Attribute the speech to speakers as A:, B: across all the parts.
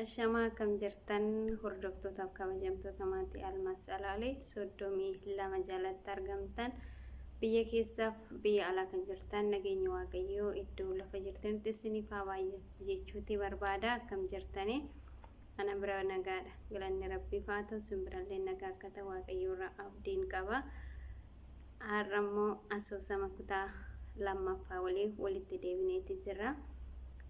A: Ashamaa akkam jirtan hordoftootaaf kabajamtoota maatii Almaas Alaalee 32 jalatti argamtan biyya keessaaf biyya alaa kan jirtan nageenya Waaqayyoo iddoo lafa jirtanitti isiniif haa baay'atu jechuuti barbaada. Akkam jirtanii? Ana bira nagaadha, galanni Rabbiif haa ta'u. Isin birallee nagaa akka ta'u Waaqayyoo irraa abdiin qaba. Har'a immoo asoosama kutaa lammaffaa waliin walitti deebineeti jirra.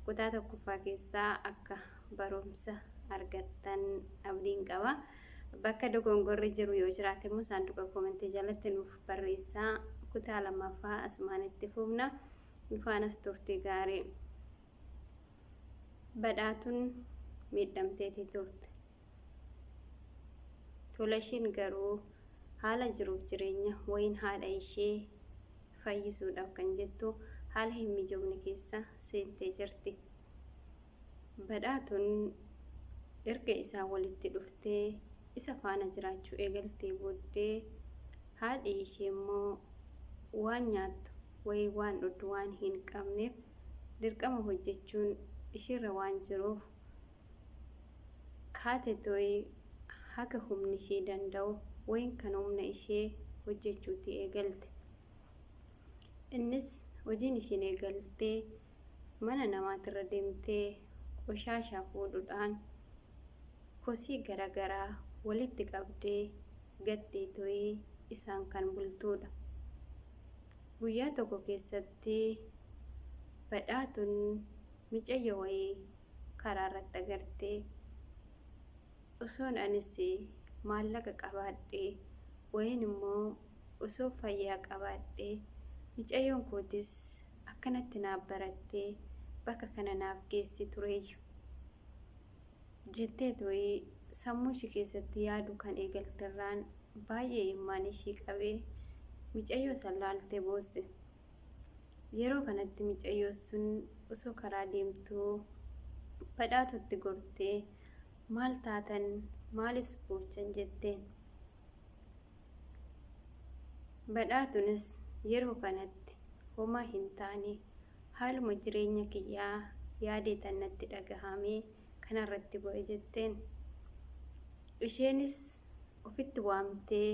A: Kutaa tokkoffaa keessaa akka barumsa argattan abdiin qaba. Bakka dogongorri jiru yoo jiraate immoo saanduqa koomentii jalatti nuuf barreessaa. Kutaa lammaffaa asumaan itti fufna. Nu faanas turtii gaarii. Badhaatuun miidhamteeti turte. Tolashiin garuu haala jiruuf jireenya wayin haadha ishee fayyisuudhaaf kan jettu haala hin mijoofne keessa seentee jirti. Badhaatuun erga isaan walitti dhuftee isa faana jiraachuu eegaltee booddee haadhi ishee immoo waan nyaattu wayi waan dhugdu waan hin qabneef dirqama hojjechuun ishiirra waan jiruuf Kaatetoi haga humni ishii danda'u wayin kan humna ishee hojjechuuti eegalte. Innis hojiin ishiin eegalte mana namaatirra deemtee qoshaashaa fuudhudhaan kosii garagaraa walitti qabdee gatteetoi isaan kan bultuudha. Guyyaa tokko keessatti Badhaatuun micayyo wayii karaa irratti agartee osoon anis maallaqa qabaadhee wayin immoo osoo fayyaa qabaadhee micayyoon kootis akkanatti naaf barattee bakka kana naaf geessi tureeyyu jetteetoi sammuu ishii keessatti yaaduu kan eegalterraan baay'ee imimmaan ishii qabee micayyoo san laaltee boosse. Yeroo kanatti micayyoon sun osoo karaa deemtuu Badhaatuutti gortee maal taatan maalis boochan jetteen. Badhaatuunis yeroo kanatti homaa hin taane haaluma jireenya kiyyaa yaadeetan natti dhagahamee kanarratti bo'e jetteen. Isheenis ofitti waamtee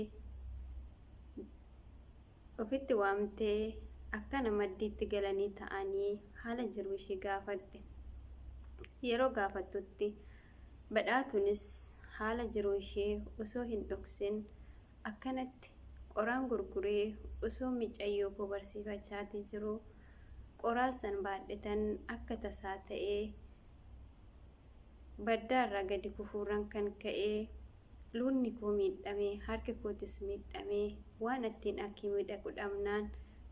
A: Ofitti waamtee akkana maddiitti galanii ta'anii haala jiruu ishii gaafatte. Yeroo gaafattutti Badhaatuunis haala jiruu ishee osoo hin dhoksin akkanatti qoraan gurguree osoo micayyoo koo barsiifachaatii jiruu qoraa san baadhetan akka tasaa ta'ee baddaarraa gadi kufuurran kan ka'e luunni koo miidhame, harki kootis miidhame, waan attiin akimii dhaqu dhabnaan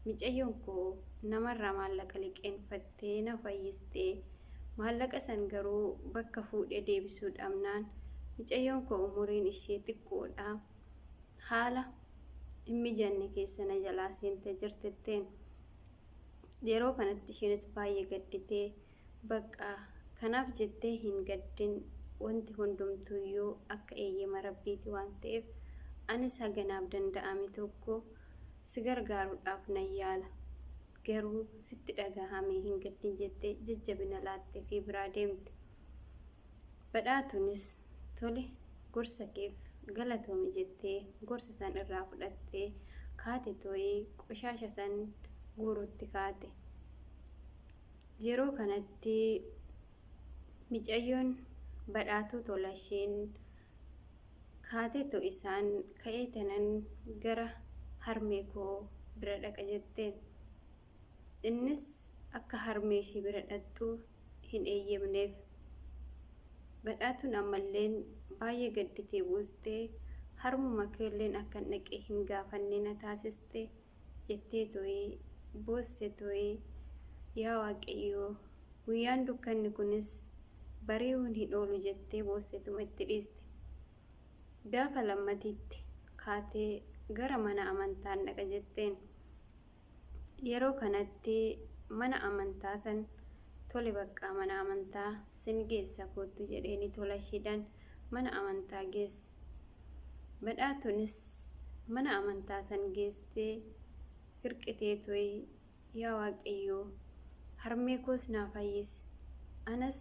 A: micayyoon koo namarraa maallaqa liqeenfattee na fayyiste. Maallaqa san garuu bakka fuudhee deebisuu dhabnaan micayyoon koo umuriin ishee xiqqoodha haala hin mijanne keessa na jalaa seentee jirtetteen. Yeroo kanatti isheenis baay'ee gadditee Baqqaa, kanaaf jettee hin gaddin, wanti hundumtuuyyuu akka eeyyama Rabbiiti waan ta'eef, anis haga naaf danda'ame tokko si gargaaruudhaaf nan yaala. Garuu sitti dhagahamee hin gaddin jettee jajjabina laatteefii biraa deemte. Badhaatuunis tole gorsa keef galatoomi jettee gorsa san irraa fudhattee kaate too'ii qoshaasha san guuruutti kaate. Yeroo kanatti micayyoon Badhaatuu Tolashiin kaateetu isaan ka'eetanan gara harmee koo bira dhaqa jetteen. Innis akka harmee ishii bira dhaqxu hin eeyyamneef. Badhaatuun ammalleen baay'ee gadditee buustee harmuma keelleen akkan dhaqee hin gaafanne na taasiste jettee toi boosse toi yaa Waaqayyoo guyyaan dukkanni kunis bari'uun hin oolu jettee boossetuma itti dhiiste. Gaafa lammatiitti kaatee gara mana amantaan dhaqa jetteen. Yeroo kanatti mana amantaa san tole baqqaa mana amantaa sin geessa koottu jedheeni Tolashiidhaan mana amantaa geesse. Badhaatuunis mana amantaa san geestee hirqitee toi yaa Waaqayyoo harmee koos naa fayyisi anas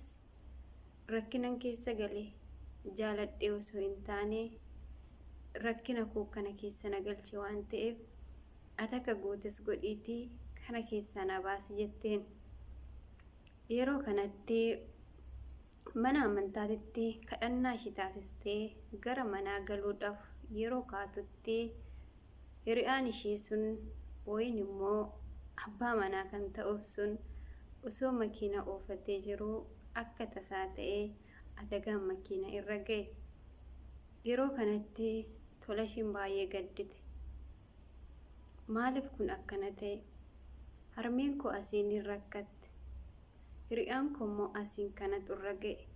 A: Rakkinan keessa gale jaaladhee osoo hin taane rakkina koo kana keessa na galche waan ta'eef ati akka gootes godhiitii kana keessaa na baasi jetteen. Yeroo kanatti mana amantaatitti kadhannaa ishii taasistee gara manaa galuudhaaf yeroo kaatutti hiriyaan ishee sun wayin immoo abbaa manaa kan ta'uuf sun osoo makiina oofatee jiruu akka tasaa ta'ee adagaan makiina irra ga'e. Yeroo kanatti Tolashiin baay'ee gaddite. Maaliif kun akkana ta'e? Harmeen koo asiin hin rakkatti. Hiriyaan koo immoo asiin kanatu irra ga'e.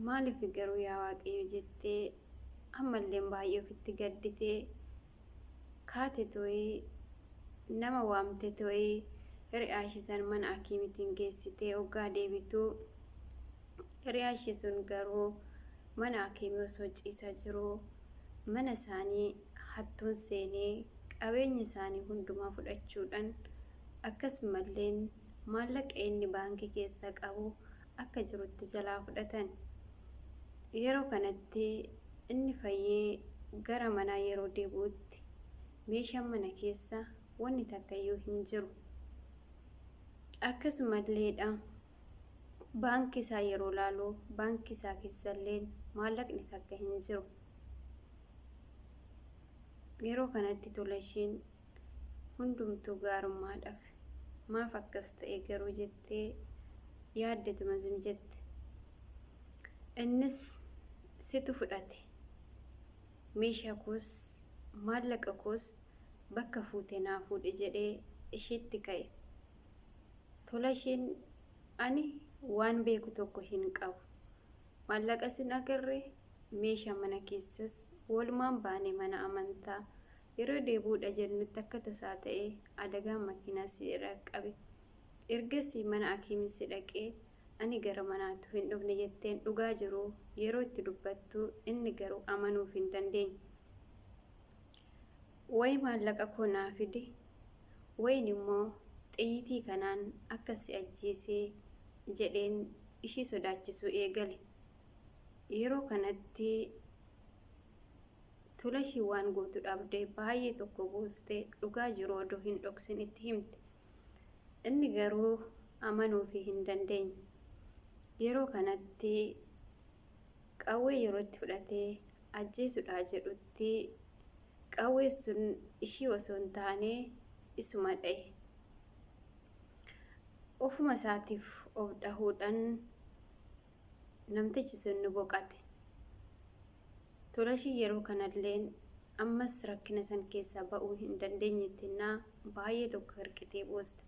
A: Maaliif garuu yaa Waaqayyo jettee ammalleen baay'ee ofitti gadditee kaate too'ii nama waamte too'ii hiriyaa ishii san mana hakiimitiin geessitee hoggaa deebitu hiriyaa ishii sun garuu mana hakiimii osoo ciisaa jiruu mana isaanii hattuun seenee qabeenya isaanii hundumaa fudhachuudhaan akkasumalleen maallaqa inni baankii keessaa qabu akka jirutti jalaa fudhatan. Yeroo kanatti inni fayyee gara manaa yeroo deebi'utti meeshaan mana keessa wanni takka iyyuu hin jiru. Akkasumalleedha baankii isaa yeroo laalu baankii isaa keessallee maallaqni takka hin jiru. Yeroo kanatti Tolashiin hundumtuu gaarummaadhaaf maaf akkas ta'e garuu jettee yaaddetuma zim jette. Innis situ fudhate. Meeshaa koos maallaqa koos bakka fuute naa fuudhi jedhee ishiitti ka'e. Tolashiin ani waan beeku tokko hin qabu. Maallaqas hin agarre meeshaa mana keessas walumaan baane mana amantaa yeroo deebi'uudha jennutti akka tasaa ta'ee adagaan makiinaa si qabe. Ergasii mana hakiimii si dhaqee ani gara manaatu hin dhufne jetteen dhugaa jiru yeroo itti dubbattu inni garuu amanuuf hin dandeenye. Wayi maallaqa koo naa fidi wayin immoo xiyyitii kanaan akka si ajjeesee jedheen ishii sodaachisuu eegale. Yeroo kanatti Tolashii waan gootu dhabdee baay'ee tokko buustee dhugaa jiru odoo hin dhoksin itti himte. Inni garuu amanuufii hin dandeenye. Yeroo kanatti qawwee yeroo itti fudhatee ajjeesuudhaa jedhutti qawwee sun ishii osoo hin taane isuma dha'e. Ofuma isaatiif of dhahuudhaan namtichi sun ni boqate. Tolashiin yeroo kanalleen ammas rakkina san keessaa ba'uu hin dandeenyettinnaa baay'ee tokko hirqitee booste.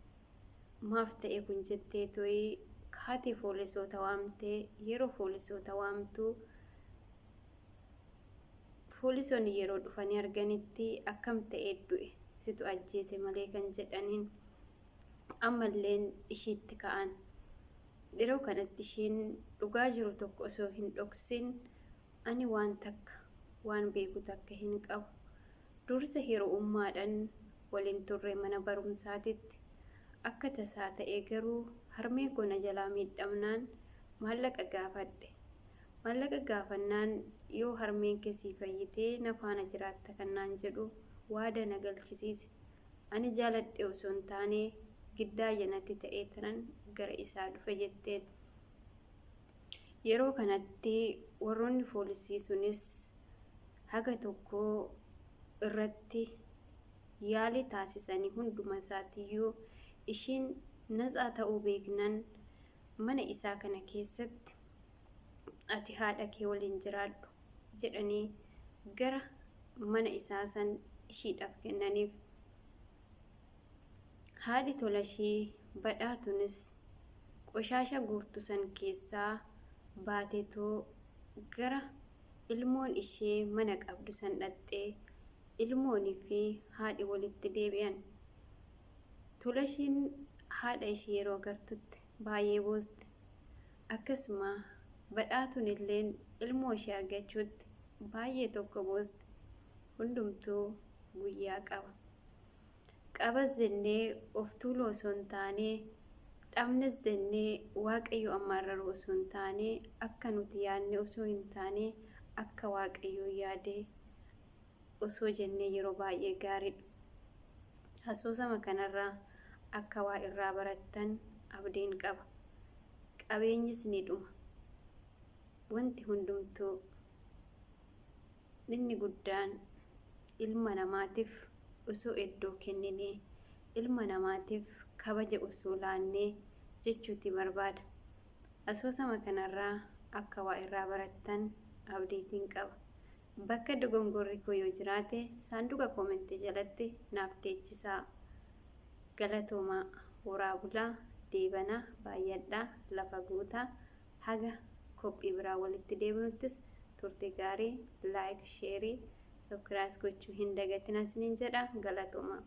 A: Maaf ta'e kun jettee to'ii kaatee foolisoota waamtee yeroo foolisoota waamtu foolisoonni yeroo dhufanii arganitti akkam ta'ee du'e situ ajjeese malee kan jedhaniin ammalleen ishiitti ka'an. Yeroo kanatti ishiin dhugaa jiru tokko osoo hin dhoksin ani waan takka waan beeku takka hin qabu. Dursa hiriyummaadhaan waliin turre mana barumsaatitti. Akka tasaa ta'ee garuu harmeen koo na jalaa miidhamnaan maallaqa gaafadhe. Maallaqa gaafannaan yoo harmeen kee sii fayyitee na faana jiraatta kan naan jedhu waada na galchisiise. Ani jaaladhe osoo hin taane giddaayya natti ta'ee tanan gara isaa dhufe jetteen. Yeroo kanatti warroonni foolisii sunis haga tokko irratti yaalii taasisanii hunduma isaatiiyyuu ishiin natsaa ta'uu beeknan mana isaa kana keessatti ati haadha kee waliin jiraadhu jedhanii gara mana isaa san ishiidhaaf kennaniif. Haadhi Tolashii Badhaatuunis qoshaasha guurtu san keessaa baateetoo gara ilmoon ishee mana qabdu san dhaqxee ilmoonii fi haadhi walitti deebi'an. Tolashiin haadha ishee yeroo agartutti baay'ee booste. Akkasuma Badhaatuun illeen ilmoo ishee argachuutti baay'ee tokko booste. Hundumtuu guyyaa qaba. Qabas jennee of tuuluu osoo hin taane Dhabnes jennee Waaqayyo amma arraru osoo hin taane, akka nuti yaadne osoo hin taane, akka Waaqayyo yaade osoo jennee yeroo baay'ee gaariidha. Asoosama kanarraa akka waa irraa barattan abdiin qaba. Qabeenyis ni dhuma. Wanti hundumtuu inni guddaan ilma namaatiif osoo iddoo kenninee, ilma namaatiif kabaja osoo laannee jechuuti barbaada. Asoosama kanarraa akka waa irraa barattan abdiitiin qaba. Bakka dogongorri koo yoo jiraate saanduqa koomentii jalatti naaf teechisaa. Galatoomaa, horaa bulaa, deebanaa, baay'adhaa, lafa guutaa, haga qophii biraa walitti deebinuttis turte gaarii. Like, share, subscribe gochuu hin dagatinaa isiniin jedha. Galatoomaa.